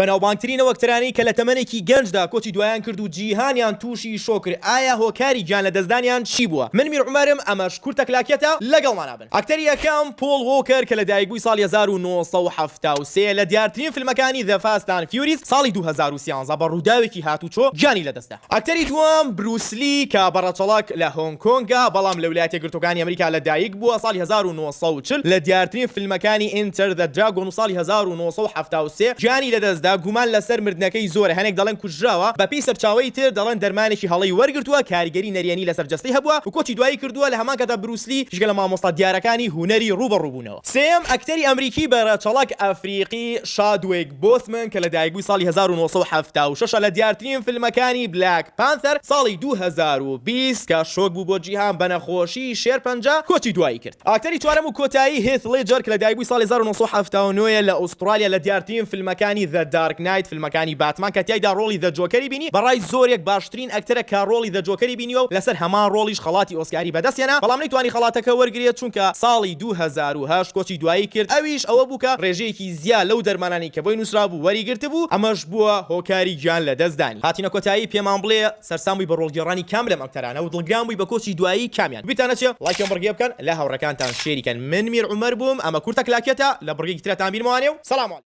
بەناوبانگترین ئەو ئەکتەرانەی کە لە تەمەنێکی گەنجدا کۆچی دوایان کرد و جیهانیان تووشی شۆک کرد، ئایا هۆکاری گیانلەدەستدانیان چی بووە؟ من میر عومەرم، ئەمەش کورتە کلاکێتە، لەگەڵمانا بن. ئەکتەری یەکەم، پۆڵ وۆکەر کە لەدایکبووی ساڵی 1973 لە دیارترین فیلمەکانی The Fast and Furious ساڵی 2013 بە ڕووداوێکی هاتوچۆ گیانی لەدەستدا. ئەکتەری دووەم، بروس لی کە بە ڕەچەڵەک لە هۆنگ کۆنگە بەڵام لە ویلایەتە یەکگرتووەکانی ئەمریکا لەدایک بووە ساڵی 1940 لە دیارترین فیلمەکانی Enter the Dragon و ساڵی 1973 گیانی لەدەستدا، گومان لەسەر مردنەکەی زۆرە هەنێک دەڵێن کوژراوە، بەپێی سەرچاوەی تر دەڵێن دەرمانێکی هەڵەی وەرگرتووە کاریگەری نەرێنی لەسەر جەستەی هەبووە و کۆچی دوایی کردووە، لە هەمان کاتدا بروس لی یەکێکە لە مامۆستا دیارەکانی هونەری ڕووبەڕووبوونەوە. سێیەم، ئەکتەری ئەمریکی بە ڕەچەڵەک ئەفریقی شادویک بۆسمن کە لەدایکبووی ساڵی 1976 ە لە دیارترین فیلمەکانی Black Panther ساڵی 2020 کە شۆک بوو بۆ جیهان بە نەخۆشی شێرپەنجە کۆچی دوایی کرد. ئاکتەری چوارەم و کۆتایی هیث ڵێجەر کە لەدایکبووی ساڵی 1979 ە لە ئوستڕالیا لە دیارترین فیلمەکانی The Dark Knight فیلمەکانی باتمان کە تیایدا ڕۆڵی The Joker ی بینی بەڕای زۆرێک باشترین ئەکتەرە کە ڕۆڵی The Joker ی بینیوە و لەسەر هەمان ڕۆڵیش خەڵاتی ئۆسکاری بەدەستهێنا بەڵام نەیتوانی خەڵاتەکە وەرگرێت چونکە ساڵی 2008 کۆچی دوایی کرد ئەویش ئەوە بوو کە ڕێژەیەکی زیا لەو دەرمانانەی کە بۆی نووسرابوو وەریگرتبوو ئەمەش بووە هۆکاری گیان لەدەستدانی. هاتینە کۆتایی پێمان بڵێ سەرسام بووی بە ڕۆڵگێڕانی کام لەم ئەکتەرانە و دڵگران بووی بە کۆچی دوایی کامیان؟ بیرتان نەچێ ڵایکی ئەم بڕگەیە بکەن لە هاوڕێکانتان share ی کەن من میر عومەر بووم ئەمە کورتە کلاکێتە لە بڕگەیەکی ترا تان بینمەوانێ و سەلام.